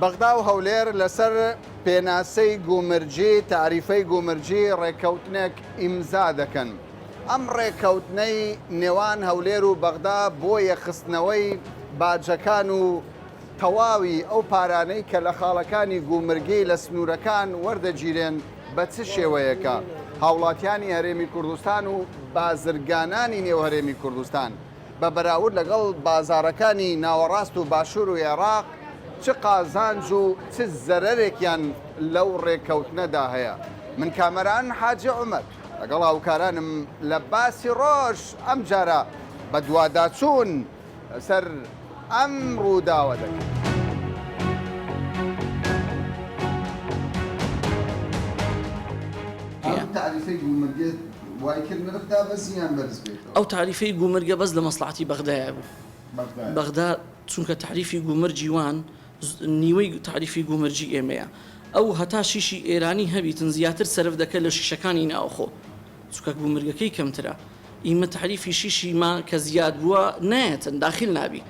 بەغدا و هەولێر لەسەر پێناسەی گومرگی، تاریفەی گومرگی، ڕێککەوتنێک ئیمزا دەکەن. ئەم ڕێککەوتنەی نێوان هەولێر و بەغدا بۆ یەکخستنەوەی باجەکان و تەواوی ئەو پارانەی کە لە خاڵەکانی گومرگی لە سنوورەکان وەردەگیرێن بە چ شێوەیەکە؟ هاوڵاتیانی هەرێمی کوردستان و بازرگانانی نێو هەرێمی کوردستان بە بەراورد لەگەڵ بازاڕەکانی ناوەڕاست و باشوور و عێراق چ قازانج و چ زەرەرێکیان لەو ڕێککەوتنەدا هەیە؟ من کامەران حاجی عومەر لەگەڵ هاوکارانم لە باسی ڕۆژ ئەمجارە بەدواداچوون لەسەر ئەم ڕووداوە دەکەین. ئەم تاریفەی گومرگە وای کرد نرخ دابەزی یان بەرز بێتەوە؟ ئەو تاریفەی گومرگە بەس لە مەسڵەحەتی بەغدایە بوو. بەغدا چونکە تاریفی گومرگی وان نیوەی تاریفی گومرگی ئێمەیە. ئەو هەتا شیشی ئێرانی هەبیتن زیاتر سەرف دەکە لە شیشەکانی ناوخۆ چونکە گومرگەکەی کەمترە. ئیمە تاریفی شیشی ما کە زیاد بووە نایەتن داخیل نابی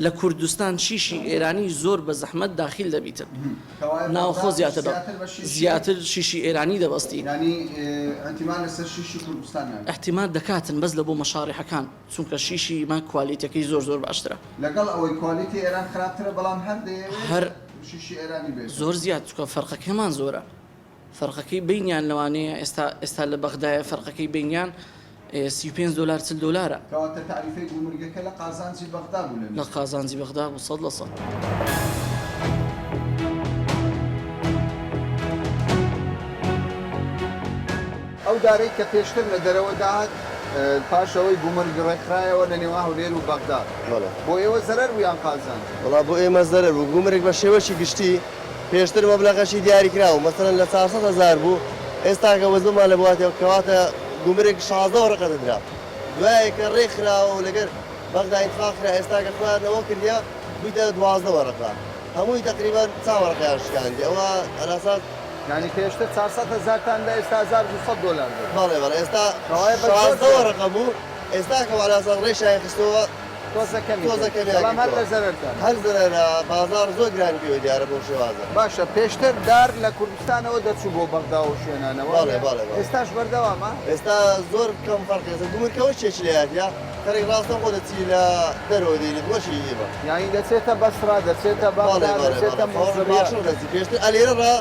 لە کوردستان شیشی ئێرانی زۆر بە زەحمەت داخیل دەبیتن ناوخۆ زیاتر زیاتر شیشی ئێرانی دەبەستی احتماد دەکاتن بەس لە بۆ مەشاریحەکان چونکە شیشی ما کوالیتەکەی زۆر زۆر باشترە. لەگەڵ ئەوەی کوالیتی ئێران خراپترە بەڵام هەر دەیەوێت شیشی ئێرانی بێتن. زۆر زیاد چونکە فەرقەکەمان زۆرە. فەرقەکەی بەینیان لەوانەیە ئێستا ئێستا لە بەغدایە فەرقەکەی بەینیان 35 دۆلار 40 دۆلارە. کەواتە تاریفەی گومرگەکە لە قازانجی بەغدا بوو لە لە نزیک. قازانجی بەغدا بوو 100%. ئەو دارەی کە پێشتر لە دەرەوە دەهات پاش ئەوەی گومرگ ڕێکخرایەوە لە نێوان هەولێر و بەغدا بەڵێ. بۆ ئێوە زەرەر بوو یان قازانج؟ وەڵا بۆ ئێمە زەرەر بوو گومرگ بە شێوەکی گشتی پێشتر مەبلەغەشی دیاریکراو مەسەلەن لە 400 هەزار بوو ئێستاکە وەزبمان لە بواتەوە کەواتە گومرگ 16 وەرەقە دەدرا دوایە کە ڕێک خراوە و لەگەر بەغدا ئیتفاق کرا ئێستاکە خۆیان ئەوە کردیە بوویتە 12 وەرەقە هەمووی تەقریبەن چا وەرەقەیان شکاندی ئەوە ئەلاساس یانی پێشتر 400 هەزارتان دا ئێستا 1200 دۆلار دەدەن. بەڵێ بەڵێ ئێستا کەوایە بە زۆر 16 زیاد. وەرەقە بوو ئێستاکە وەلاساس ڕێکشیان خستەوە تۆزە کەمی تۆزە کرد کەمیان بەڵام هەر کردووە لە زەرەرتانە. هەر زەرەرە بازاڕ زۆر گرانی پێوە دیارە بەو شێوازە. باشە پێشتر دار لە کوردستانەوە دەچوو بۆ بەغدا و شوێنانە بەڵێ وانیە؟ بەڵێ بەڵێ. ئێستاش بەردەوامە؟ ئێستا زۆر کەم فەرقی ئێستا گومرکەوە چێکی لێ هاتیە خەریک ڕاستەوخۆ دەچی لە دەرەوە دێنیت وەکی ئێمە. یانی دەچێتە بەسرا دەچێتە بەڵێ بەغدا بەڵێ دەچێتە بەڵێ فەوڕ موسڵیە. باشڕ دەچی پێشتر ئەلێرە ڕا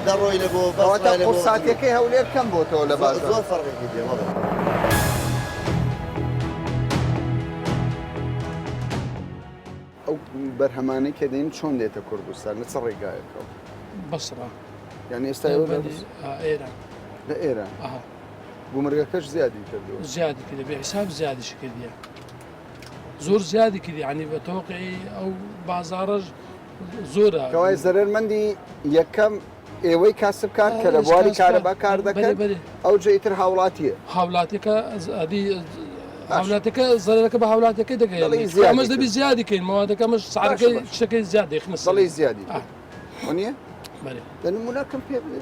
دەڕۆی لە بۆ کەواتە بەسرا لە بۆ قورساتیەکەی هەولێر کەم بۆتەوە لە زۆر بازاڕ. زۆر فەرقێکی دێ بەڵێ. ئەو بەرهەمانەی کە دێن چۆن دێتە کوردستان لە چ ڕێگایەکەوە؟ بەسڕە. یعنی ئێستا ئێوە لە ئێران. لە ئێران. ئەها. گومرگەکەش زیادی کردووە. زیادی کردە بێ حساب زیادیشی کردیە. زۆر زیادی کردی یعنی بە تەوقعی ئەو بازاڕەش زۆرە. کەوایە زەرەرمەندی یەکەم ئێوەی کاسبکار کە لە بواری کارەبا کار دەکەن ئەوجا ئیتر هاوڵاتیە. هاوڵاتیەکە ئەدی هاوڵاتیەکە زەرەرەکە بە هاوڵاتیەکەی دەگەیەنێت ئەمەش دەبی زیادی کەین مەوادەکە ئەمەش سعرەکەی شتەکەی زیاد دەیخنە سەر. بەڵی زیادی کرد وەنیە؟ بەلێ. دە نمونەکەم پێ بدە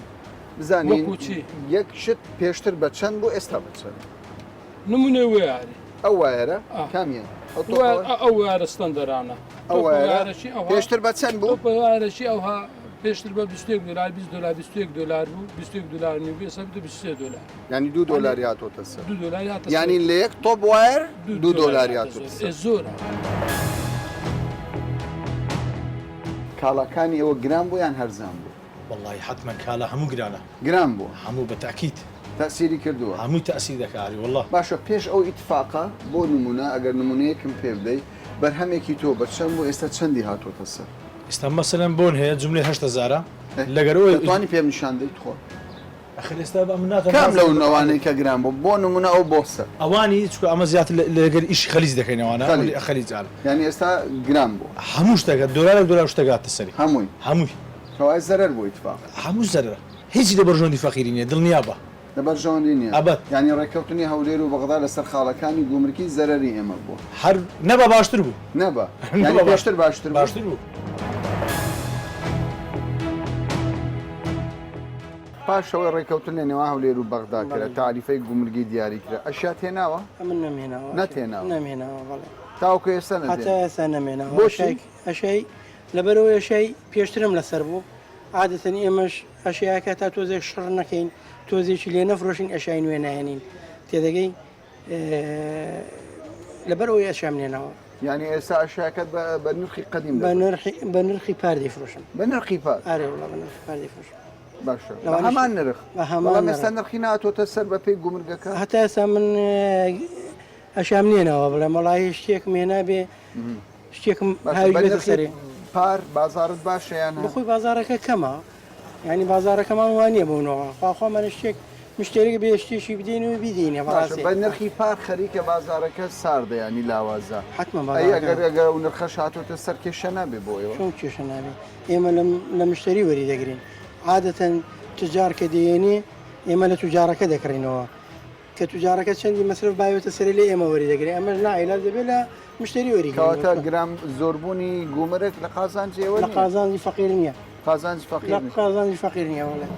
بزانین وەکو چی؟ یەک شت پێشتر بە چەند بوو ئێستا بە چەند؟ نمونەی وەیاری. ئەو وایەرە کامیان؟ ئەو وایەرە ستەندەرانە. ئەو وایەرە پێشتر بە چەند بوو؟ وایەرەکی ئەوها پێشتر بە 21 دلار 20 دلار 21 دلار بوو 21 دلار نیو ئێستا بووتە 23 دلار. یعنی دوو دۆلاری هاتۆتە سەر. دوو دۆلاری هاتە سەر. یعنی لە یەک تۆپ وایەر دوو دۆلاری هاتۆتە سەر. زۆرە. کاڵاکانی ئێوە گران بوو یان هەرزان بوو؟ وەڵاهی حەتمەن کالا هەموو گرانە. گران بووە. هەموو بە تەئکید. تەئسیری کردووە؟ هەمووی تەئسیر دەکا ئەری وەڵا. باشە پێش ئەو ئیتفاقە بۆ نموونە ئەگەر نموونەیەکم پێ بدەی بەرهەمێکی تۆ بە چەند بوو ئێستا چەندی هاتۆتە سەر؟ ئێستا مەسەلەن بۆن هەیە جوملەی هەشت هەزارە لەگەر ئەوەی. دەتوانی پێم نیشان دەی تخوا؟ ئەخر ئێستا ئەمن ناتوانم کام لەو نەوانەی کە گران بوو بۆ نموونە ئەو بۆسە. ئەوانی چونکە ئەمە زیاتر لەگەر ئیشی خەلیج دەکەین ئەوانە خەلیج خەلیج ئال. یانی ئێستا گران بووە. هەموو شتەکە دۆلارێک دۆلار شتەکە هاتە سەری. هەمووی. هەمووی. کەوایە زەرەر بوو ئیتفاق. هەموو زەرەرە. هیچی لە بەرژەوەندی فەقیری نیە دڵنیابە. لە بەرژەوەندی نیە. ئەبەد. یانی ڕێککەوتنی هەولێر و بەغدا لەسەر خاڵەکانی گومرکی زەرەری ئێمە بووە. هەر نەبا باشتر بوو. نەبا. یانی پێشتر باشتر بوو. باشتر بوو. پاش ئەوەی ڕێککەوتن لە نێوان هەولێر و بەغدا کرا، تاریفەی گومرگی دیاری کرا، ئەشیات هێناوە؟ ئەمن نەمهێناوە. نەتهێناوە؟ نەمهێناوە بەڵێ. تاوەکو ئێستا نەتهێناوە؟ هەتا ئێستا نەمهێناوە. بۆچی؟ ئەشیای. لەبەرئەوەی ئەشیای پێشترم لەسەر بوو عادەتەن ئێمەش ئەشیاکە تا تۆزێک شڕ نەکەین تۆزێکی لێ نەفرۆشین ئەشیای نوێ ناهێنین تێدەگەی لەبەر ئەوەی ئەشیام نێناوە. یانی ئێستا ئەشیاکەت بە نرخی قەدیم بە نرخی بە نرخی پار دەیفرۆشم. بە نرخی پار؟ ئەرێ وەڵا بە نرخی پار دەیفرۆشم. باشە بە هەمان نرخ؟ بە هەمان بەڵام ئێستا نرخی نەهاتۆتە سەر بەپێی گومرگەکە؟ هەتا ئێستا من ئەشیام نێناوە بڵێم وەڵاهی شتێکم هێنابێ شتێکم هاویشتە سەرێ. پار بازاڕت باشە یان نا؟ بەخۆی بازاڕەکە کەمە یانی بازاڕەکەمان وا نییە بەو نەوعە خوا خوامان شتێک مشتێرێک بێ شتێکی بدەین و بیدەینێ بەڕاستی. باشە بە نرخی پار خەریکە بازاڕەکە ساردە یانی لاوازە حەتمەن ئەی ئەگەر ئەگەر ئەو نرخەش هاتۆتە سەر کێشە نابێ بۆ ئێوە؟ چۆن کێشە نابێ ئێمە لە مشتەری وەری دەگرین عادەتەن تجار کە دێنێ ئێمە لە توجارەکە دەکڕینەوە کە توجارەکە چەندی مەسرەف باوێتە سەرێ لێ ئێمە وەری دەگرێ ئەمەش ناعیلاج دەبێ لە مشتەری وەری کەواتە گرام زۆربوونی گومرگ لە قازانجی ئێوە لە قازانجی فەقیر نییە قازانجی فەقیر لە قازانجی فەقیر نییە وەڵێ.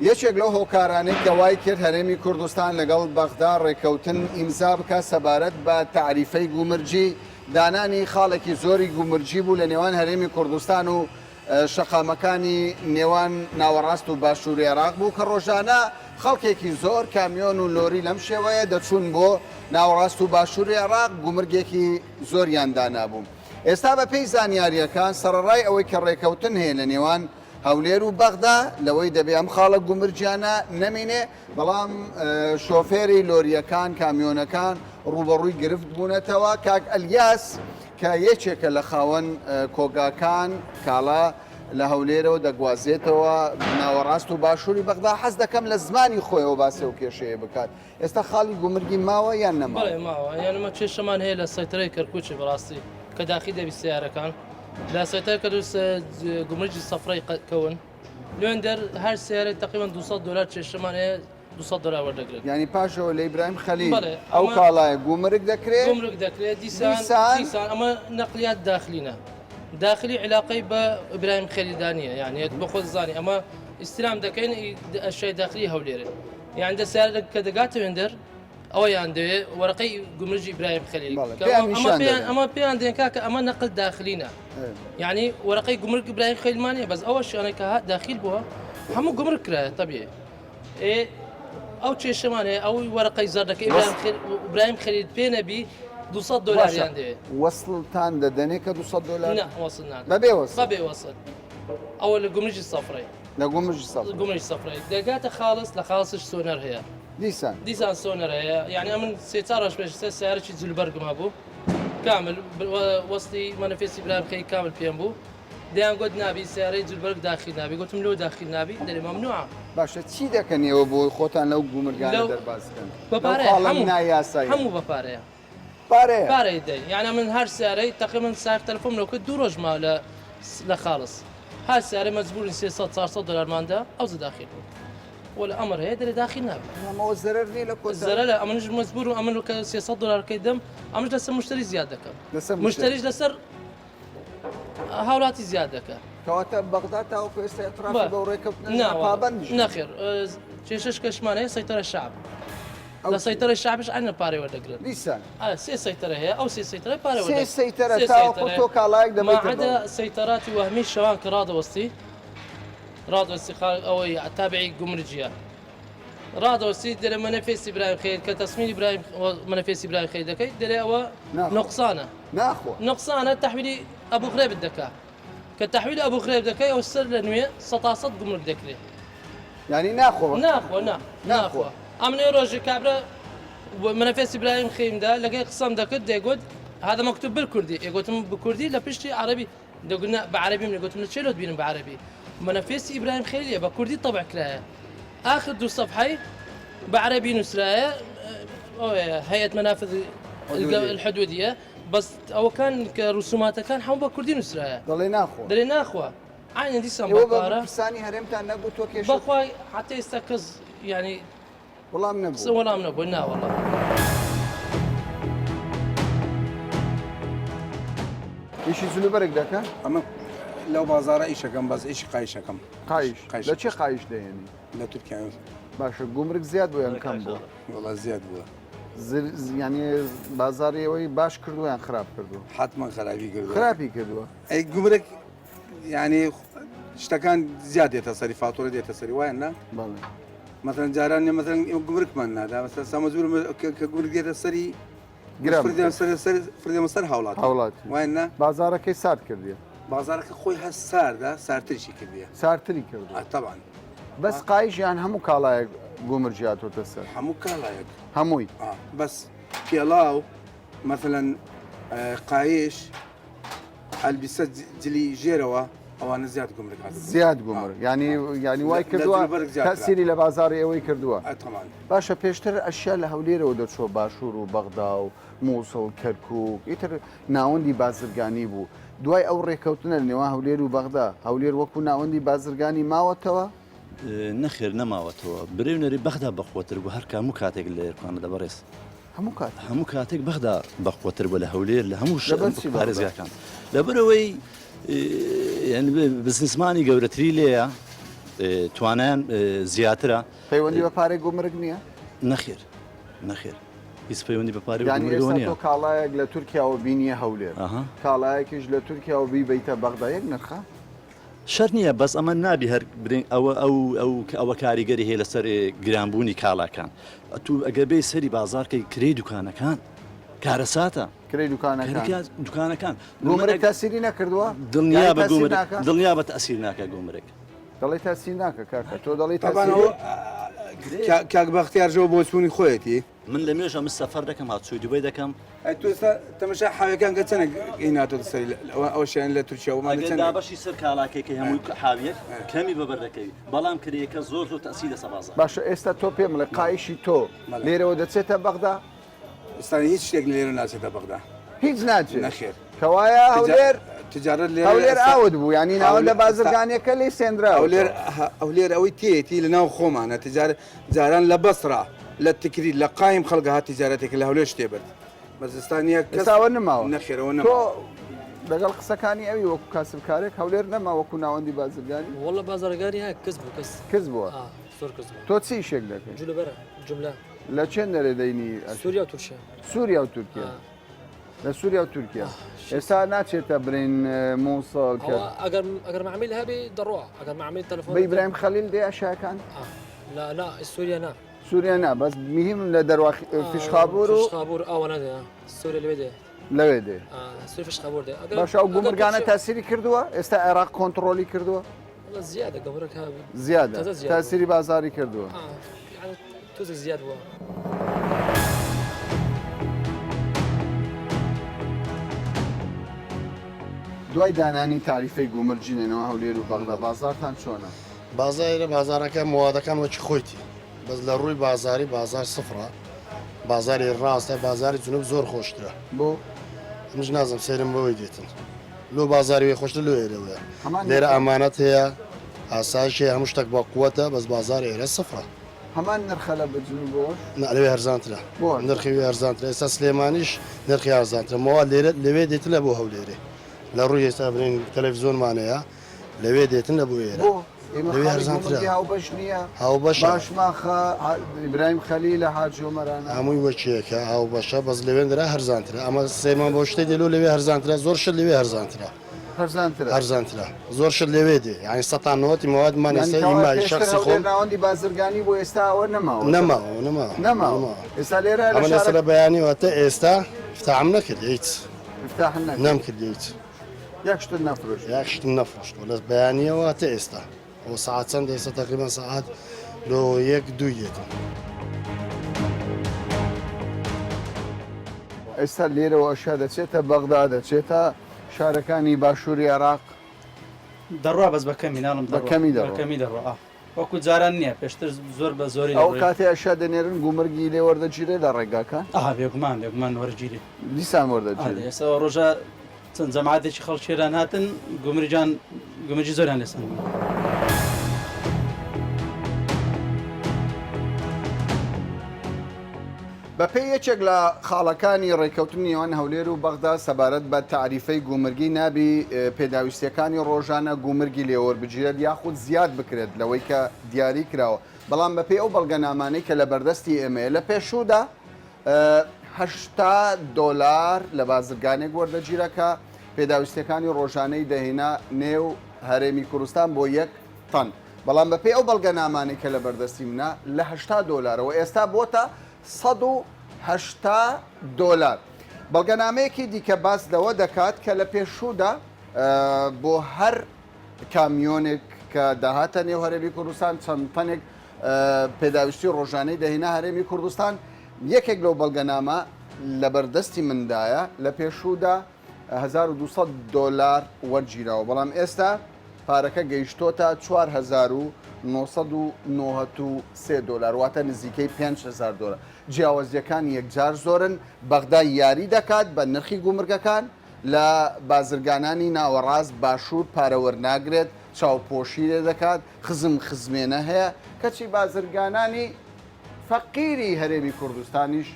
یەکێک لەو هۆکارانەی کە وای کرد هەرێمی کوردستان لەگەڵ بەغدا ڕێککەوتن ئیمزا بکات سەبارەت بە تەعریفەی گومرگی، دانانی خاڵێکی زۆری گومرگی بوو لە نێوان هەرێمی کوردستان و شەقامەکانی نێوان ناوەڕاست و باشووری عێراق بوو کە ڕۆژانە خەڵکێکی زۆر کامیۆن و لۆری لەم شێوەیە دەچوون بۆ ناوەڕاست و باشووری عێراق گومرگێکی زۆریان دانابوو. ئێستا بەپێی زانیارییەکان سەڕەڕای ئەوەی کە ڕێککەوتن هەیە لە نێوان هەولێر و بەغدا لەوەی دەبێ ئەم خاڵە گومرگیانە نەمینێ، بەڵام شۆفێری لۆرییەکان، کامیۆنەکان ڕووبەڕووی گرفت بوونەتەوە. کاک ئەلیاس کە یەکێکە لە خاوەن کۆگاکان، کاڵا لە هەولێرەوە دەگوازێتەوە ناوەڕاست و باشووری بەغدا، حەز دەکەم لە زمانی خۆیەوە باسی ئەو کێشەیە بکات. ئێستا خاڵی گومرگی ماوە یان نەماوە؟ بەڵێ ماوە، یان ئەمە کێشەمان هەیە لە سەیتەرەی کەرکووکی بەڕاستی کە داخی دەبی سەیارەکان لە سەیتەرە کە دووس گومرگی سەفرەی کەون لوێندەر هەر سیارەی تقریبا 200 دلار کێشەمان هەیە 200 دلار وەردەگرن. یانی پاشەوە لە ئیبراهیم خەلیل بەڵێ ئەو ئەمە کاڵایە گومرگ دەکرێ؟ گومرگ دەکرێت دیسان دیسان دیسان ئەمە نەقلیات داخلینە داخلی علاقەی بە ئیبراهیم خەلیلدا نییە یعنی بە خۆت زانی ئەمە ئیستلام دەکەین ئەشیای داخلی هەولێرن یان دە سیارە کە دەگاتە وێندەر ئەوەیان دەوێ وەرەقەی گومرجی ئیبراهیم خەلیل بەڵێ، کە پێیان ئەمە نیشان پێیان دەدەن. ئەمە پێیان دێن کاکە ئەمە نەقل داخلینە یعنی وەرەقەی گومرگ ئیبراهیم خەلیلمان نیە بەس ئەوە شوێنە کە هات داخیل بووە هەموو گومرگ کرایە تەبیعی ئێ ئەو کێشەمان هەیە ئەوی وەرەقەی زەردەکە ئیبراهیم خەلیل ئیبراهیم خەلیل پێ نەبی 200 باشە دۆلاریان دەوێ وەسڵتان دەدەنێ کە 200 دۆلار نا وەسڵ نادەن بەبێ وەسڵ بەبێ وەسڵ ئەوە لە گومرگی سەفرەی لە گومرگی سەفرە. گومرگی سەفرەی دەگاتە خاڵس لە خاڵسش سۆنەر هەیە. دیسان. دیسان سۆنەر هەیە یعنی ئەمن سێ چار ڕۆژ پێش سێ سیارەکی جلوبەرگم هەبوو کامل وەستی مەنەفێسی برایم خەی کامل پێم بوو دەیان گوت نابی سیارەی جلوبەرگ داخیل نابی گوتم لۆ داخیل نابی دەرێ مەمنوعە. باشە چی دەکەن ئێوە بۆ خۆتان لەو گومرگانە دەرباز بکەن؟ بە لەو پارەیە خاڵە هەموو نایاساییە. هەموو بە پارەیە. پارەیە. پارەی دەین یعنی من هەر سیارەی تقریبا سایق تەلەفۆم لەو کرد دوو ڕۆژ ما لە لە خاڵس هەر سیارەی مەجبورین 300 400 دلارمان دا ئەوجە داخل بوو ولا ئەمر هەیە دەرێ داخل نابێت بەڵام ئەوە زەرەر نییە لە کۆتایی زەرەرە ئەمنش مەجبورم ئەمن کە 300 دلارەکەی دەم ئەمش لەسەر مشتری زیاد دەکەم لەسەر مشتری. مشتریش لەسەر هاوڵاتی زیاد دەکا. کەواتە بەغدا تاوەکو ئێستا ئیعترافی بە. بەو ڕێککەوتنە نا نەکا، وەڵا. پابەندیش نییە. نەخێر کێشەش کەشمان هەیە سەیتەرە شەعب. ئەو لە چییە؟ سەیتەرەی شەعبش عەینەن پارەی وەردەگرن. دیسان. ئا سێ سەیتەرە هەیە ئەو سێ سەیتەرە پارە سێ وەردەگرن. سەیتەرە سێ تاوەکو سەیتەرە تۆ کاڵایەک ما دەبەیتە عەدا بەغدا. سەیتەراتی وەهمی شەوان کە ڕادەوەستی ڕادەوەستی خا ئەوەی تابعی گومرجیە. ڕادەوەستی دەرێ مەنەفێسی برایم خەیر کە تەسمینی برایم مەنەفێسی برایم خەیر دەکەی دەرێ ئەوە ناخۆ. نوقسانە. ناخۆ. نوقسانە تەحویلی ئەبو غرێبت دەکا کە تەحویلی ئەبو غرێب دەکەی ئەو سەر لە نوێ سەتا سەد گومرگ دەکرێ. یانی ناخۆ وەختی. ناخۆ نا ناخۆ. ناخۆ ئەمنێ ڕۆژی کابرا منەفێسی برایم خەیمدا لەگەی قسەم دەکرد دەیگوت هذا مكتوب بالكردي گوتم بکوردی لە پشتی عەرەبی دەگوت نا بە عەرەبیم نەگوتم لە چێ لۆت بینم بە عەرەبی منەفێسی ئیبراهیم خەلیلیە بە کوردی تەبع کرایە آخر دوو سەفحەی بە عەرەبی نووسرایە ئەوەیە هەیئەت مەنافذ الحدودیە بەس ئەوەکان کە ڕسوماتەکان هەموو بە کوردی نووسرایە دەڵێ ناخۆ دەرێ ناخوا عینە دیسان ئێوە بە بە پارە بەرپرسانی هەرێمتان نەگوتووە کێشە بەخوای حتا ئێستا کەس یعنی وەڵام نەبوو. وەڵام نەبوو نا وەڵا. ئیشی جلوبەرگ دەکە؟ ئەمە لەو بازارە ئیشەکەم بەس ئیشی قایشەکەم. قایش لە چێ قایش دەهێنی؟ لە تورکیا. باشە گومرگ زیاد بوو یان کەم بووە؟ وەڵا زیاد بووە. یانی بازاری ئەوەی باش کردووە یان خراپ کردووە؟ حتمما خراپی کردووە. خراپی کردووە. ئەی گومرگ یعنی شتەکان زیاد دێتە سەری فاتۆرە دێتە سەری وایە نا؟ بەڵێ. مەسەلەن جاران نیە مەسەلەن ئێمە گومرگمان نادا مەسەلەن سامەزور کە گومرگ دێتە سەری گران سەر سەر فردێمە سەر هاوڵاتی هاوڵاتی وایە نا؟ بازارەکەی سارد کردیە. بازارەکە خۆی هەر ساردە سارتریشی کردیە. سارتری کردووە. تەبعەن. بەس قایش یان هەموو کاڵایەک گومرگی هاتۆتە سەر؟ هەموو کاڵایەک. هەمووی؟ بەس پێڵاو مەسەلەن قایش ئەلبیسە جلی ژێرەوە ئەوانە زیاد گومرگ هاتۆتە سەر. زیاد گومرگ یانی یانی وای کردووە تەسیری لە بازاڕی ئێوەی کردووە. تەبعەن. باشە پێشتر ئەشیا لە هەولێرەوە دەچووە باشوور و بەغدا و مووسڵ، کەرکووک، ئیتر ناوەندی بازرگانی بوو. دوای ئەو ڕێکەوتنە لە نێوان هەولێر و بەغدا، هەولێر وەکوو ناوەندی بازرگانی ماوەتەوە؟ نەخێر نەماوەتەوە. برێ و نەرێ بەغدا بەقوەتر بوو هەر هەموو کاتێک لە ئێرکانەدا بەڕێز. هەموو کاتێک؟ هەموو کاتێک بەغدا بەقوەتر بووە لە هەولێر لە هەموو لەبەر چی بەغدا؟ پارێزگاکان. لەبەرئەوەی یانی بزنسمانی گەورەتری لێیە، توانایان زیاترە. پەیوەندی بە پارەی گومرگ نییە؟ نەخێر نەخێر هیچ پەیوەندی بە پارەی یانی گومرگەوە ئێستا نییە. تۆ کاڵایەک لە تورکیاوە بینیە هەولێر کاڵایەکیش لە تورکیاوە بیبەیتە بەغدا یەک نرخە؟ شەرت نییە بەس ئەمە نابی هەر برێن ئەوە ئەو ئەو کە ئەوە کاریگەری هەیە لەسەر گرانبوونی کاڵاکان ئەتوو ئەگەر بێی سەری بازاڕکەی کرێی دوکانەکان کارەساتە کرێی دوکانەکان دوکانەکان گومرگ تاسیری نەکردووە دڵنیا بە گومرگ دڵنیا بە تەسیر ناکە گومرگ دەڵێ تاسیر ناکە کاکە تۆ دەڵێی تاسیر کاک بەختیار ژەوە بۆچوونی خۆیەتی من لە مێژە من سەفەر دەکەم هاتچۆی دوبەی دەکەم. ئەی تۆ ئێستا تەمەشای حاویەکان کە چەنە هیناتۆتە سەری ئەوەشیان لە تورکیا ومان ئەگەر چەنە دابەشی سەر کاڵاکەی کەی هەمووی حاویەک کەمی بەبەر دەکەوی بەڵام کرێیەکە زۆر زۆر تەئسیر لەسەر بازاڕ. باشە ئێستا تۆ پێم بڵێ قایشی تۆ لێرەوە دەچێتە بەغدا؟ ئێستا هیچ شتێک لێرە ناچێتە بەغدا. هیچ ناچێت؟ نەخێر. کەوایە هەولێر تجارەت لێرە هەولێر ئاوت بوو یانی ناوەندە بازرگانیەکە لێی سێنراوە. هەولێر هەولێر ئەوەی تێیەتی لە ناو خۆمانە تجارەت جاران لە بەسڕا لە تکریت لە قایم خەڵک هات تجارەتێک لە هەولێر شتێ برد بەس ئێستا نییە کەس ئێستا ئەوە نەماوە. نەخێر ئەوە تۆ نەماوە. لەگەڵ قسەکانی ئەوی وەکو کاسبکارێک هەولێر نەما وەکو ناوەندی بازرگانی؟ وەڵا بازرگانی ها کز بوو کز. کز بووە؟ ئا زۆر کز بوو. تۆ چ ئیشێک دەکەی؟ جلوبەرە جملە. لە چێن دەرێ دەینی ئەش؟ سوریا و تورکیا. سوریا و تورکیا. ئا. لە سووریا و تورکیا ئێستا ناچێتە برین مووسڵ کە ئەگەر ئەگەر معمیل هەبێ دەڕوا ئەگەر معمیل تەلەفۆن بە ئیبراهیم خەلیل دێ ئەشاکان لا لا سووریا نا سووریا نا بەس مهم لە دەروا فیشخابور و فیشخابور ئەوە نادێ سووریا لەوێ دێ لەوێ دێ سووریا فیشخابور دێ باشە ئەو گومرگانە تاسیری کردووە ئێستا عێراق کۆنتڕۆلی کردووە زیادە گەورەکە زیادە تاسیری بازاری کردووە تۆزێک زیاد بووە. دوای دانانی تاریفەی گومرگی نێنەوە هەولێر و بەغدا بازاڕتان چۆنە؟ بازاڕ ئێرە بازاڕەکە موادەکان وەکی خۆیتی بەس لە ڕووی بازاری بازار سفرە بازاری ڕاستە بازاری جنوب زۆر خۆشترە بۆ؟ منش نازم سەیرم بەوەی دێتن لۆ بازاری وێ خۆشتر لۆ ئێرەوەیە لێرە ئەمانەت هەیە ئاسایش هەیە هەموو شتێک بە قوتە بەس بازار ئێرە سفرە هەمان نرخە لە بجنوبەوەش؟ نا لەوێ هەرزانترە بۆ هەرزانترە؟ نرخی وێ هەرزانترە ئێستا سلێمانیش نرخی هەرزانترە مەواد لێرە لەوێ دێتن لە بۆ هەولێرێ لە ڕووی ئێستا بڵێین تەلەفزیۆنمان هەیە لەوێ دێتن لە بۆ ئێرە بۆ؟ ئێمە لەوێ خاڵی هەرزانترە گومرگی هاوبەش نییە؟ هاوبەشە باشماخە ئیبراهیم خەلیلە حاجی ئۆمەرانە. هەمووی وەکیەکە هاوبەشە بەس لەوێندرا هەرزانترە ئەمە سێمان بۆ شتێ دێ لۆ لەوێ هەرزانترە زۆر شت لەوێ هەرزانترە. هەرزانترە. هەرزانترە زۆر شت لەوێ دێ یانی سەتا نەوەتی مەوادمان یانی ئێستا کەوایە ئیمای پێشتر شەخسی هەولێر خۆم ناوەندی بازرگانی بوو ئێستا ئەوە نەماوە نەماوە نەماوە نەماوە نەماوە ئێستا لێرە لە ئەمن ئێستا شارە لە بەیانیەوە تا ئێستا افتاحم نەکردیە هیچ افتاحت نەکرد نەمکردیە هیچ یەک شتت نەفرۆشت یەک شتم نەفرۆشتوە لە بەیانیەوە تا ئێستا ئەوە سەعات چەندە ئێستا تەقریبەن سەعات لۆ یەک دووی دێتن. ئێستا لێرەوە ئەشیا دەچێتە بەغدا دەچێتە شارەکانی باشووری عێراق. دەڕوا بەس بە کەمی ناڵم بە کەمی دەڕوا. بە کەمی دەڕوا ئا وەکو جاران نییە پێشتر زۆر بە زۆری ئەو دەڕۆی. کاتەی ئەشیا دەنێرن گومرگی لێ وەردەگیرێ لە ڕێگاکان؟ ئا بێگومان بێگومان وەرگیرێ. دیسان ئا وەردەگیرێ. ئێستا ئەو ڕۆژە چەند جەماعەتێکی خەڵکی ئێران هاتن گومرگیان گومرگی زۆریان لێ سەندن. بە. بەپێی یەکێک لە خاڵەکانی ڕێککەوتنی نێوان هەولێر و بەغدا سەبارەت بە تاریفەی گومرگی نابی پێداویستییەکانی ڕۆژانە گومرگی لێوەربگیرێت یاخود زیاد بکرێت لەوەی کە دیاری کراوە، بەڵام بەپێی ئەو بەڵگەنامانەی کە لەبەردەستی ئێمەیە لە پێشوودا 80 دۆلار لە بازرگانێک وەردەگیرا کە پێداویستییەکانی ڕۆژانەی دەهێنا نێو هەرێمی کوردستان بۆ یەک تەن. بەڵام بەپێی ئەو بەڵگەنامانەی کە لەبەردەستی منە لە 80 دۆلارەوە ئێستا بۆتە 180 دۆلار. بەڵگەنامەیەکی دیکە باس لەوە دەکات کە لە پێشوودا بۆ هەر کامیۆنێک کە دەهاتە نێو هەرێمی کوردستان چەند تەنێک پێداویستی ڕۆژانەی دەهێنا هەرێمی کوردستان، یەکێک لەو بەڵگەنامە لەبەردەستی مندایە لە پێشوودا 1200 دۆلار وەرگیراوە، بەڵام ئێستا پارەکە گەیشتۆتە 4993 دۆلار، واتە نزیکەی 5000 دۆلار. جیاوازییەکان یەکجار زۆرن، بەغدا یاری دەکات بە نرخی گومرگەکان، لە بازرگانانی ناوەڕاست باشوور پارە وەرناگرێت، چاوپۆشی لێ دەکات، خزم خزمێنە هەیە، کەچی بازرگانانی فەقیری هەرێمی کوردستانیش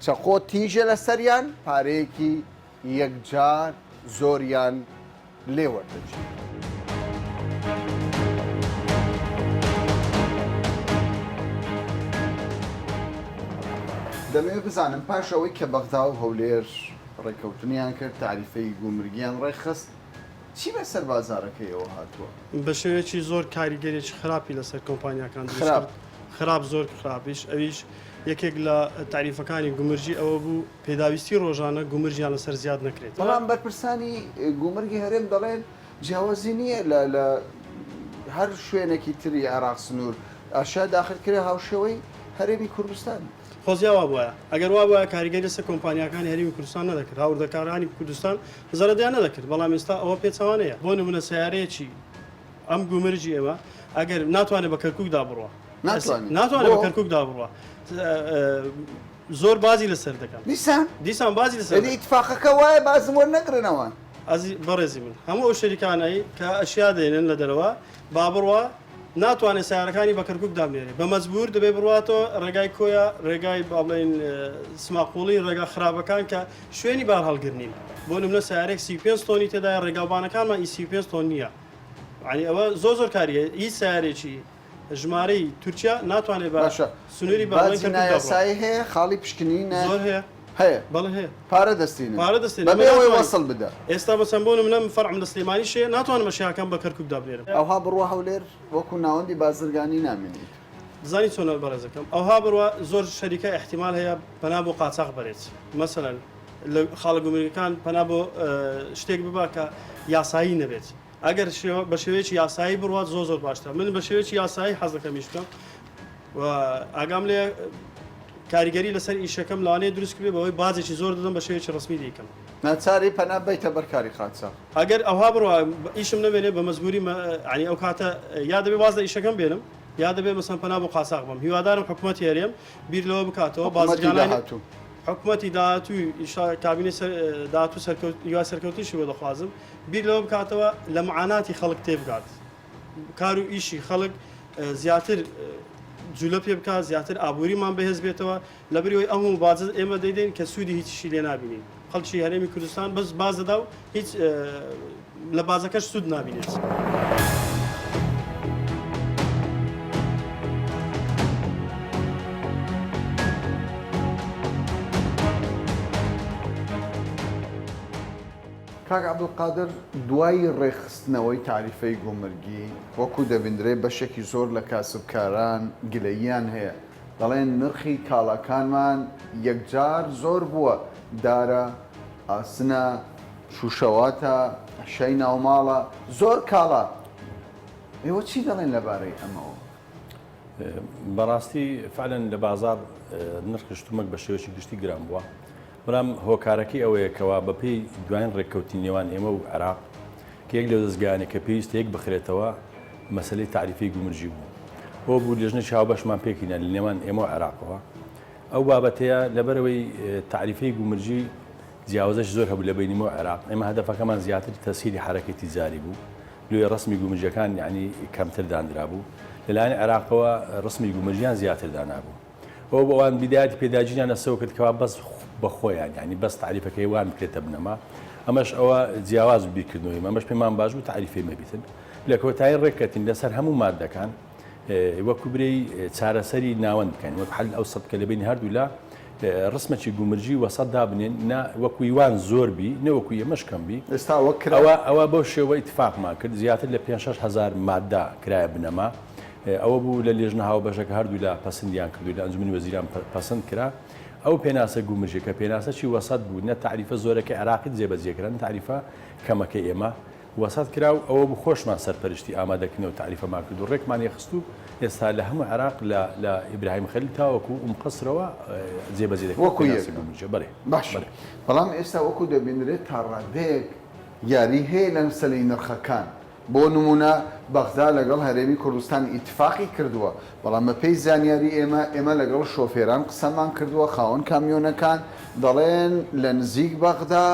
چەقۆ تیژە لەسەریان، پارەیەکی یەکجار زۆریان لێ وەردەگیرێت. دەمەوێت بزانم پاش ئەوەی کە بەغدا و هەولێر ڕێککەوتنیان کرد، تاریفەی گومرگیان ڕێکخست، چی بەسەر بازاڕەکەیەوە هاتووە؟ بە شێوەیەکی زۆر کاریگەریی خراپی لەسەر کۆمپانیاکان دروست کرد. خراپ زۆر خراپیش، ئەویش یەکێک لە تاریفەکانی گومرگی ئەوە بوو پێداویستی ڕۆژانە گومرگیان لەسەر زیاد نەکرێت. بەڵام بەرپرسانی گومرگی هەرێم دەڵێن جیاوازی نییە لە لە هەر شوێنێکی تری عێراق سنوور ئەشیا داخل کرێ هاوشێوەی هەرێمی کوردستان. خۆزیا وابوایە. ئەگەر وابوایە کاریگەری لەسەر کۆمپانیاکانی هەرێمی کوردستان نەدەکرد، هاوردەکارانی کوردستان زەرەدیان نەدەکرد، بەڵام ئێستا ئەوە پێچەوانەیە. بۆ نمونە سەیارەیەکی ئەم گومرگی ئێمە ئەگەر ناتوانێت بە کەرکوکدا بڕوا. ناتوانێت؟ ناتوانێت بە بۆ؟ کەرکوکدا بڕوا. زۆر بازی لەسەر دەکەن. دیسان؟ دیسان بازی لەسەر یعنی ئیتفاقەکە وایە بازم وەرنەگرنەوە؟ ئەزی بەڕێزی من هەموو ئەو شەریکانەی کە ئەشیا دێنن لە دەرەوە با بڕوا ناتوانێت سیارەکانی بە کەرکوک دابنێرێ بە مەجبور دەبێ بڕواتەوە ڕێگای کۆیە ڕێگای با بڵێین سماقوڵی ڕێگا خراپەکان کە شوێنی بار هەڵگر نین بۆ نمونە سیارێک 35 تۆنی تێدایە ڕێگاوبانەکانمان ئی 35 تۆن نییە یعنی ئەوە زۆر زۆر کاریە هیچ سیارێکی ژمارەی تورکیا ناتوانێت بە باشە سنووری با بڵێن باجی کەرکوک دابڕات. نایاسایی هەیە خاڵی پشکنین زۆر هەیە هەیە بەڵێ هەیە پارە دەستینن پارە دەستێنن بەبێ ئێمە ئەوەی ناتوانین وەسڵ بدە. ئێستا مەسەن بۆ نمونە من فەرعم لە سلێمانیش هەیە ناتوانم ئەشیاکەم بە کەرکوک دابنێرم. ئەوها بڕوا هەولێر وەکو ناوەندی بازرگانی نامێنیت. دەزانی چۆنە بەڕێزەکەم ئەوها بڕوا زۆر شەریکە ئیحتیمال هەیە پەنا بۆ قاچاخ بەرێت مەسەلەن لە خاڵە گومرگەکان پەنا بۆ شتێک ببا کە یاسایی نەبێت ئەگەر بە شێوەیەکی یاسایی بڕوات زۆر زۆر باشترە من بە شێوەیەکی یاسایی حەز دەکەم ئیش بکەم و ئاگام لێ کاریگەری لەسەر ئیشەکەم لەوانەیە دروست کرێ بەوەی باجێکی زۆر دەدەم بە شێوەیەکی ڕەسمی دەیکەم. ناچاری پەنا بەیتە بەر کاری قاچاخ. ئەگەر ئەوها بڕوا ئیشم نەمێنێ بە مەجبوری یانی ئەو کاتە یا دەبێ واز لە ئیشەکەم بێنم یا دەبێ مەسەن پەنا بۆ قاچاخ بەم هیوادارم حکومەتی هەرێم بیر لەوە بکاتەوە حکومەتی بازرگانانی داهاتوو. حکومەتی داهاتووی ئیشا کابینەی سەر داهاتوو سەرکەوت هیوای سەرکەوتنیشی بۆ دەخوازم بیر لەوە بکاتەوە لە معاناتی خەڵک تێبگات کار و ئیشی خەڵک زیاتر جولە پێ بکات زیاتر ئابووریمان بەهێز بێتەوە لەبری ئەوەی ئەو هەموو باجە ئێمە دەیدەین کە سوودی هیچیشی لێ نابینین خەڵکی هەرێمی کوردستان بەس باج دەدا و هیچ لە باجەکەش سوود نابینێت. کاک عەبدولقادر دوای ڕێکخستنەوەی تاریفەی گومرگی، وەکو دەبیندرێ بەشێکی زۆر لە کاسبکاران گلەییان هەیە، دەڵێن نرخی کاڵاکانمان یەکجار زۆر بووە، دارە، ئاسنە، شوشەواتە، ئەشیای ناوماڵە، زۆر کاڵا. ئێوە چی دەڵێن لەبارەی ئەمەوە؟ بەڕاستی فعلەن لە بازاڕ نرخی شتومەک بە شێوەیەکی گشتی گران بووە. بەڵام هۆکارەکەی ئەوەیە کەوا بەپێی دواین ڕێککەوتنی نێوان ئێمە و عێراق کە یەک لەو دەزگایانەی کە پێویستە یەک بخرێتەوە مەسەلەی تاریفەی گومرگی بوو. ئەوە بوو لێژنەی هاوبەشمان پێکهینا لە نێوان ئێمە و عێراقەوە. ئەو بابەتەیە لەبەرئەوەی تاریفەی گومرگی جیاوازەش زۆر هەبوو لە بەینی مە و عێراق. ئێمە هەدەفەکەمان زیاتر تەسهیلی حەرەکەی تیجاری بوو. لۆیە ڕەسمی گومرگیەکان یەعنی کەمتر داندرابوو. لەلایەن عێراقەوە ڕەسمی گومرگیان زیاتر دانابوو. ئەوە بۆ ئەوان بیدایەتی پێداگیریان لەسەوە کرد کەوا بەس بە خۆیان یانی بەس تەعریفەکەی وان بکرێتە بنەما ئەمەش ئەوە جیاواز بوو بیرکردنەوەی ئێمە ئەمەش پێمان باش بوو تەعریفەی مەبیتن لە کۆتایی ڕێککەتین لەسەر هەموو مادەکان وەکو برێی چارەسەری ناوەند بکەین وەک حل ئەوسەت کە لە بینی هەردوولا ڕسمەکی گومرگی وەسەت دابنێن نە وەکو ئیوان زۆر بی نە وەکو ئێمەش کەم بی ئێستا وەک کرا ئەوە ئەوە بەو شێوە ئیتفاقمان کرد زیاتر لە پێنج شەش هەزار مادە کرایە بنەما ئەوە بوو لە لێژنە هاوبەشەکە هەردوولا پەسندیان کرد و لە ئەنجومەنی وەزیران پەسند کرا ئەو پێناسە گومرگیە کە پێناسەکی وەسەت بوو نە تەعریفە زۆرەکەی عێراقی جێبەجێ کرا نە تەعریفە کەمەکەی ئێمە وەسەت کرا و ئەوە بوو خۆشمان سەرپەرشتی ئامادەکردنەوە تەعریفەمان کرد و ڕێکمان یەخست و ئێستا لە هەموو عێراق لە لە ئیبراهیم خەلیل تاوەکو ئوم قەسرەوە جێبەجێ دەکرێت وەکو پێناسە یەکە گومرگیە بەڵێ باشە بەڵێ. بەڵام ئێستا وەکو دەبینرێت تا ڕادەیەک یاری هەیە لە مەسەلەی نرخەکان بۆ نموونە بەغدا لەگەڵ هەرێمی کوردستان ئیتفاقی کردووە، بەڵام بەپێی زانیاری ئێمە، ئێمە لەگەڵ شۆفێران قسەمان کردووە، خاوەن کامیۆنەکان دەڵێن لە نزیک بەغدا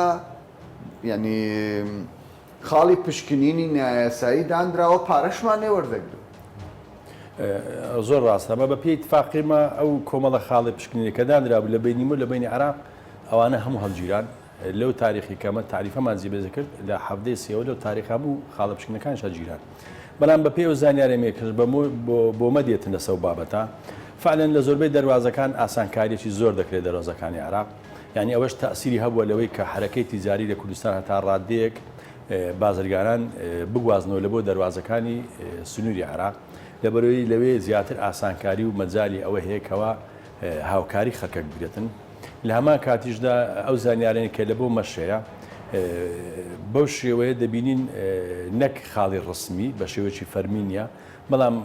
یانی خاڵی پشکنینی نایاسایی دانراوە پارەشمان لێ وەردەگرن. زۆر ڕاستە، ئەمە بەپێی ئیتفاقی ئێمە ئەو کۆمەڵە خاڵی پشکنینە کە دانرابوو لە بەینی مە و لە بەینی عێراق ئەوانە هەموو هەڵگیران. لەو تاریخی کە ئەمە تاریفەمان جێبەجێ کرد لە حەڤدەی سێوە لەو تاریخە هەموو خاڵە پشکنەکانیش هەڵگیران بەڵام بەپێی ئەو زانیاریە کەش بۆمە دێتن لەسەر بابەتە فعلا لە زۆربەی دەروازەکان ئاسانکاریەکی زۆر دەکرێت دەروازەکانی عێراق یعنی ئەوەش تەسیری هەبووە لەوەی کە حرەکەی تیجاری لە کوردستان هەتا ڕادەیەک بازرگانان بگوازنەوە لە بۆ دەروازەکانی سنووری عێراق لەبەرەوەی لەوێ زیاتر ئاسانکاری و مەجای ئەوە هەیە کەوا هاوکاری خەکەک بگرێتن لە هەمان کاتیشدا ئەو زانیارانەی کە لە بۆ مەشەیە بەو شێوەیە دەبینین نەک خاڵی ڕسمی بە شێوەیەکی فەرمی نییە بەڵام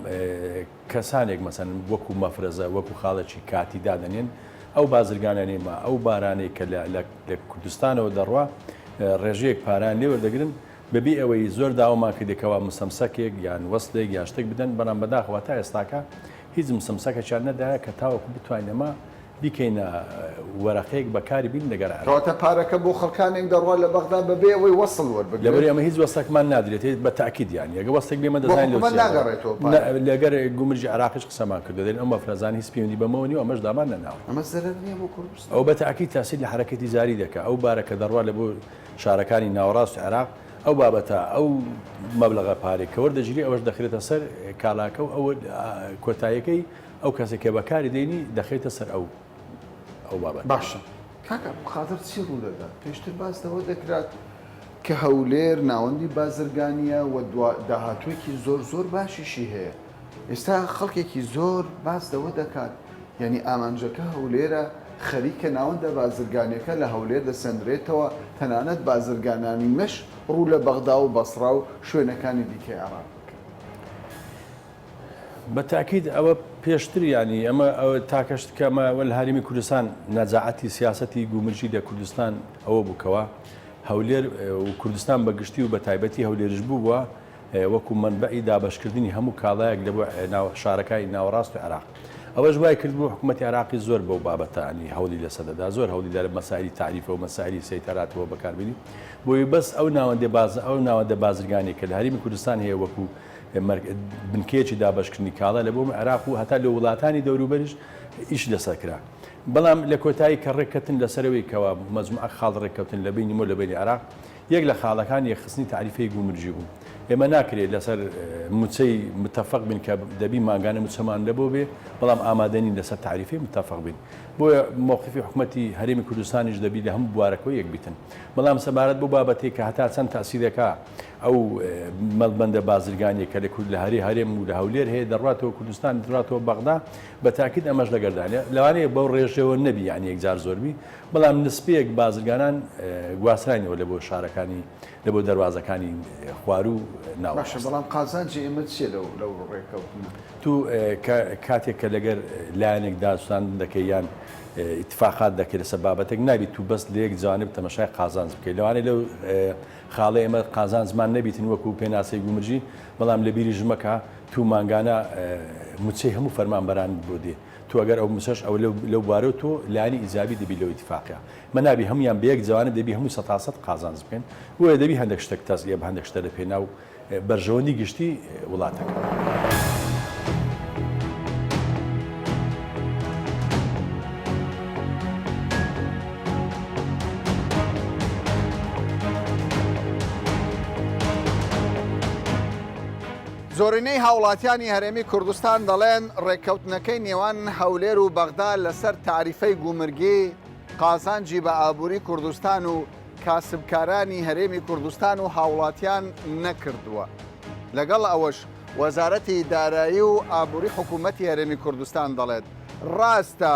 کەسانێک مەسەن وەکو مەفرەزە وەکو خاڵێکی کاتی دادەنێن ئەو بازرگانانەی ما ئەو بارانەی کە لە کوردستانەوە دەڕوا ڕێژەیەک پاران لێ وەردەگرن بەبێ ئەوەی زۆر داوامان کردێ کەوا مسەمسەکێک یان وەسلێک یان شتێک بدەن بەڵام بەداخەوە تا ئێستاکە هیچ مسەمسەکەکیان نەدایە کە تاوەکو بتوانین ئەمە بیکەینە وەرەقەیەک بەکاری بین لەگەر عێراق. کەواتە پارەکە بۆ خەڵکانێک دەڕوا لە بەغدا بەبێ ئەوەی وەسڵ وەربگرن؟ لەبەرئ ئەمە هیچ وەسڵێکمان نادرێت بە تەئکید یانی ئەگەر وەسڵێک بێ ئێمە بۆ دەزانین لەو حکومەت چیە ناگەڕێتەوە نە پارەکە؟ لەگەر گومرگی عێراقیش قسەمان کردوە دەلێن ئەو مەفرەزانە هیچ پەیوەندی بەمەوە نیە و ئەمەش دامان نەناوە. ئەمە زەرەر نیە بۆ کوردستان؟ ئەوە بە تەئکید تاسیر لە حەرەکەی تیجاری دەکا ئەو بارە کە دەڕوا لە بۆ شارەکانی ناوەڕاستی عێراق ئەو بابەتە ئەو مەبلەغە پارەی کە وەردەگیرێ ئەوەش دەخرێتە سەر کاڵاکە و ئەو کۆتاییەکەی ئەو کەسێک کە بەکاری دێنی دەخەیتە سەر ئەو ئەو بابەتە. باشە کاک عەبدولقادر چی ڕوودەدات؟ پێشتر باس لەوە دەکرا کە هەولێر ناوەندی بازرگانییە و داهاتوویەکی زۆر زۆر باشیشی هەیە. ئێستا خەڵکێکی زۆر باس لەوە دەکات یانی ئامانجەکە هەولێرە، خەریکە ناوەندە بازرگانییەکە لە هەولێر دەسەنرێتەوە، تەنانەت بازرگانانی مەش ڕوو لە بەغدا و بەسڕا و شوێنەکانی دیکەی عێراق دەکەن. بە تاکید ئەوە پێشتر یانی ئەمە ئەوە تاکە شت کە ئەمە لە هەرێمی کوردستان نەجاعەتی سیاسەتی گومرگی لە کوردستان ئەوە بوو کەوا هەولێر و کوردستان بە گشتی و بە تایبەتی هەولێرش بووە وەکو مەنبەعی دابەشکردنی هەموو کاڵایەک لە بۆ شارەکانی ناوەڕاست و عێراق ئەوەش وای کرد بوو حکوومەتی عێراقی زۆر بەو بابەتە ینی هەوڵی لەسەر دەدا زۆر هەوڵی دا لە مەسائلی تاریفە و مەسائلی سەیتەراتەوە بەکاربێنی بۆیە بەس ئەو ناوەندێ باز ئەو ناوەندە بازرگانی کە لە هەرێمی کوردستان هەیە وەکو بنکەیەکی دابەشکردنی کاڵا لە بۆ عێراق و هەتا لە وڵاتانی دەوروبەریش ئیش لەسەر کرا. بەڵام لە کۆتایی کە ڕێککەتن لەسەرەوەی کەوا مەجموعە خاڵ ڕێککەوتن لە بەینی مۆ لە بەینی عێراق یەک لە خاڵەکان یەکخستنی تاریفەی گومرگی بوو. ئێمە ناکرێت لەسەر موچەی متەفەق بین کە دەبی مانگانە موچەمان لەبۆ بێ بەڵام ئامادە نین لەسەر تاریفەی متەفەق بین. بۆیە مەوقفی حکومەتی هەرێمی کوردستانیش دەبی لە هەموو بوارەکەوە یەک بیتن. بەڵام سەبارەت بەو بابەتەی کە هەتا چەند تەئسیر دەکا ئەو مەڵبەندە بازرگانیە کە لە کورد لە هەرێ هەرێم و لە هەولێر هەیە دەڕاتەوە کوردستان دەڕاتەوە بەغدا بە تاکید ئەمەش لەگەردانە لەوانەیە بەو ڕێژەوە نەبی یعنی یەکجار زۆربی بەڵام نسبەیەک بازرگانان گواسترانەوە لە بۆ شارەکانی لە بۆ دەروازەکانی خواروو باشە ناوەڕاست. بەڵام قازانجی ئێمە چییە لەو لەو ڕێکەوتنە؟ تو کە کاتێک کە لەگەر لایەنێک دانوستاندن دەکەی یان ئیتفاقات دەکەی لەسەر بابەتێک نابی تو بەس لە یەک جانب تەمەشای قازانج بکەی لەوانەیە لەو خاڵەی ئێمە قازانجمان نەبیتن وەکو پێناسەی گومرگی، بەڵام لە بیریش مەکە تو مانگانە موچەی هەموو فەرمانبەرانت بۆ دێ، تو ئەگەر ئەو موچەش ئەو لەو بوارەوە تۆ لایەنی ئیجابی دەبی لەو ئیتفاقە. مە نابی هەموویان بە یەک جوانب دەبی هەمووی سەتاسەت قازانج بکەن، بۆیە دەبی هەندێک شتەک تەزئیە بە هەندێک شتە لە پێناو بەرژەوەندی گشتی وڵاتەکە. زۆرینەی هاوڵاتیانی هەرێمی کوردستان دەڵێن ڕێککەوتنەکەی نێوان هەولێر و بەغدا لەسەر تاریفەی گومرگی قازانجی بە ئابووری کوردستان و کاسبکارانی هەرێمی کوردستان و هاوڵاتیان نەکردووە. لەگەڵ ئەوەش وەزارەتی دارایی و ئابووری حکوومەتی هەرێمی کوردستان دەڵێت ڕاستە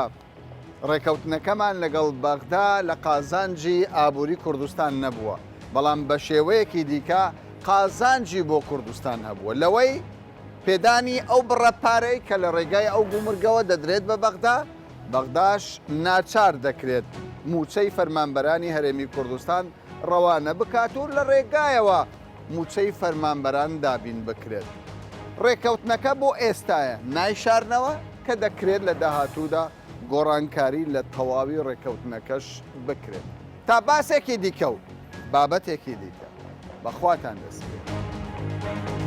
ڕێکەوتنەکەمان لەگەڵ بەغدا لە قازانجی ئابووری کوردستان نەبووە، بەڵام بەشێوەیەکی دیکە قازانجی بۆ کوردستان هەبووە لەوەی پێدانی ئەو بڕە پارەی کە لە ڕێگای ئەو گومرگەوە دەدرێت بە بەغدا، بەغداش ناچار دەکرێت مووچەی فەرمانبەرانی هەرێمی کوردستان ڕەوانە بکات و لە ڕێگایەوە مووچەی فەرمانبەران دابین بکرێت. ڕێککەوتنەکە بۆ ئێستایە، نایشارنەوە کە دەکرێت لە داهاتوودا گۆڕانکاری لە تەواوی ڕێککەوتنەکەش بکرێت. تا باسێکی دیکە و بابەتێکی دیکە، بە خواتان دەسپێرم.